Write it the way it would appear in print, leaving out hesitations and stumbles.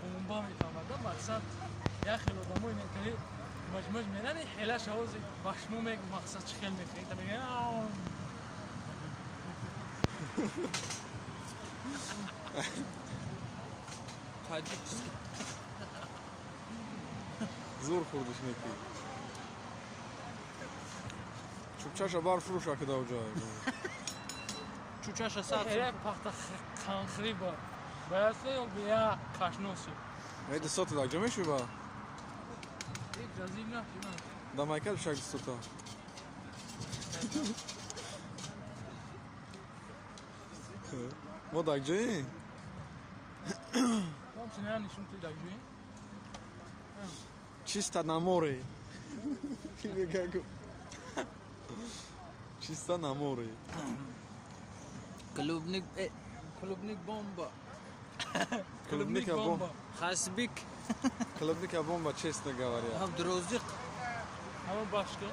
Бомба мефаҳмад, мақсад як хел одамои мекари маҷмӯҷ мерани хелаш овози ба шумо мегӯ, мақсад чӣ хел мекунед, та мегӯяд. Таҷикский. Зур хурдиш мекунӣ. Чӯбчаша бар фурӯша кида уҷа. Чӯчаша сад. Хеле пахта канхри ба. Баяд ё бия кашноси. Эй дусота дар ҷо мешӯба? Ик жазиб на. Да майкал шак дусота. Мо дар ҷои? Там чиная нишон ти дар ҷои? Чисто на море. Чисто на море. Клубник, клубник бомба. Клубника бомба. Хасбик. Клубника бомба, честно говоря. Абдурозиқ. Ҳамон башка.